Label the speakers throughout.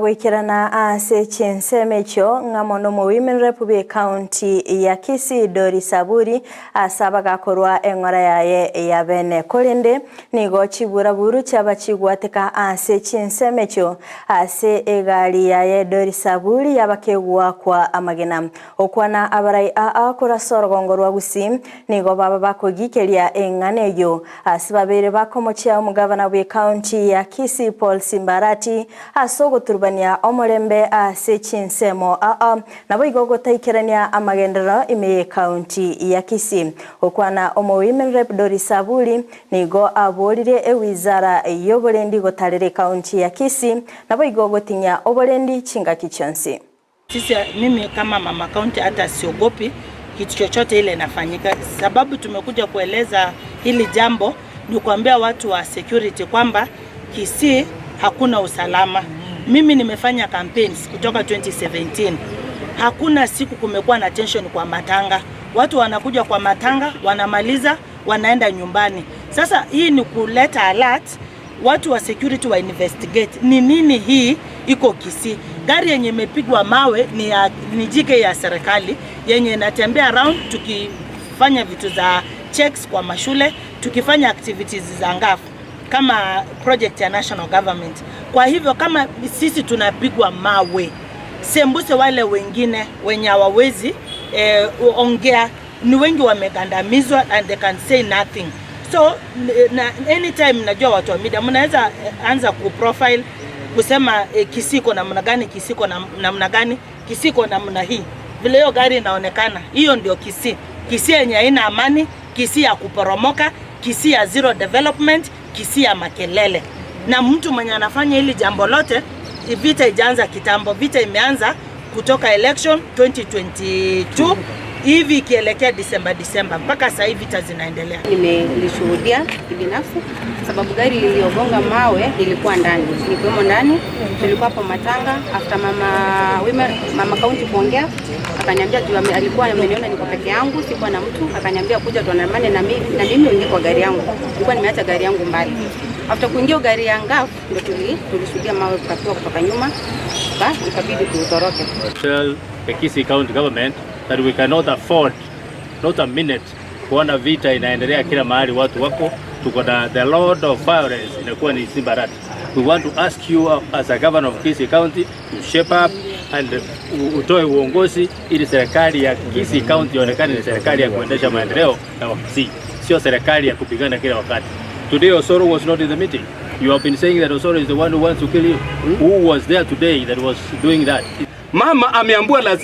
Speaker 1: Goikerana ase chinsemo echio ng'a mono omo women rep bwe county ya Kisii Doris Aburi ase abagakorwa eng'ora yaye ya bene korende nigo chiburaburu chiaba chigwateka ase chinsemo echio ase egari yaye Doris Aburi yabakegwakwa amagena okwana abarai aa korasa orogongo rwa Gusii nigo baba bakogikeria eng'ana eyo ase babere bakomochia omogavana bwe county ya Kisii Paul Simba Arati ase ogoturubania omorembe ase chinsemo aa nabo igo gotaikerania amagenderero ime ye county ya Kisii. Okwana omo women rep Doris Aburi nigo aborire ewizara y'oborendi gotarera county ya Kisii nabo igo gotinya oborendi chingaki chionsi.
Speaker 2: Sisi, mimi kama mama county hata siogopi kitu chochote ile inafanyika, sababu tumekuja kueleza hili jambo ni kuambia watu wa security kwamba Kisii hakuna usalama. Mimi nimefanya campaigns kutoka 2017, hakuna siku kumekuwa na tension kwa matanga. Watu wanakuja kwa matanga, wanamaliza, wanaenda nyumbani. Sasa hii ni kuleta alert watu wa security wa investigate ni nini hii iko Kisii. Gari yenye imepigwa mawe ni GK ya serikali yenye inatembea around tukifanya vitu za checks kwa mashule, tukifanya activities za NGAAF kama project ya national government. Kwa hivyo kama sisi tunapigwa mawe, sembuse wale wengine wenye hawawezi ongea, ni wengi wamegandamizwa and they can say nothing. So na, anytime najua watu wa media mnaweza anza kuprofile kusema Kisii iko namna gani, Kisii iko namna gani, Kisii iko namna hii, vile hiyo gari inaonekana, hiyo ndio Kisii. Kisii yenye haina amani, Kisii ya kuporomoka, Kisii ya zero development, Kisii ya makelele. Na mtu mwenye anafanya hili jambo lote, vita ijaanza kitambo, vita imeanza kutoka election 2022 hivi ikielekea Disemba Disemba, mpaka sasa hivi vita zinaendelea.
Speaker 3: Nimelishuhudia kibinafsi sababu gari liliyogonga mawe lilikuwa ndani, nilikuwemo ndani, tulikuwa hapo Matanga. After mama women, mama county kuongea, akaniambia juu alikuwa ameniona niko peke yangu, sikuwa na mtu, akaniambia kuja tuandamane na mimi uingie kwa gari yangu. Nilikuwa nimeacha gari yangu mbali. After kuingia gari ya NGAAF ndio tulishuhudia mawe kupakiwa kutoka nyuma, ikabidi tuutoroke.
Speaker 4: Tell the Kisii County government that we cannot afford not a minute kuona vita inaendelea kila mahali watu wako, tuko na the lord of violence inakuwa ni Simba Arati. We want to ask you as a governor of Kisii County to shape up and utoe uongozi ili serikali ya Kisii County ionekane ni serikali ya kuendesha maendeleo ya Wakisii, sio serikali ya kupigana kila wakati. Today Osoro was not in the meeting. You have been saying that Osoro is the one who wants to kill you. Who was there today that was doing that?
Speaker 5: Mama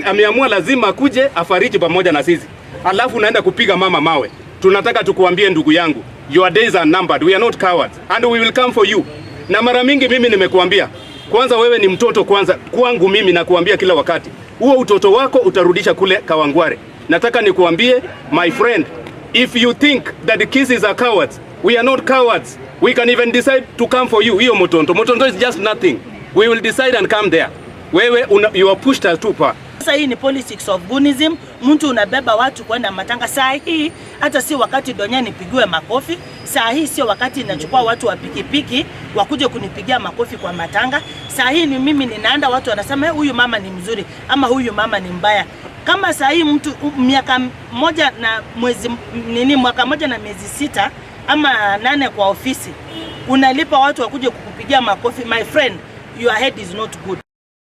Speaker 5: ameamua lazima kuje afariji pamoja na sisi, alafu unaenda kupiga mama mawe. Tunataka tukuambie ndugu yangu, your days are numbered. We are not cowards and we will come for you. Na mara mingi mimi nimekuambia, kwanza wewe ni mtoto kwanza kwangu mimi, nakuambia kila wakati, huo utoto wako utarudisha kule Kawangware. Nataka nikuambie my friend, if you think that the Kisiis are cowards, we are not cowards. We can even decide to come for you. Hiyo Mutondo, Mutondo is just nothing. We will decide and come there. Wewe you are pushed us too far.
Speaker 2: Sasa hii ni politics of goonism. Mtu unabeba watu kwenda matanga. Saa hii hata si wakati donya nipigiwe makofi. Saa hii sio wakati inachukua watu wa pikipiki wakuje kunipigia makofi kwa matanga. Saa hii ni mimi ninaenda, watu wanasema huyu mama ni mzuri ama huyu mama ni mbaya. Kama saa hii mtu miaka 1 na mwezi nini, mwaka 1 na miezi 6 ama 8 kwa ofisi, unalipa watu wakuje kukupigia makofi, my friend, your head is not good.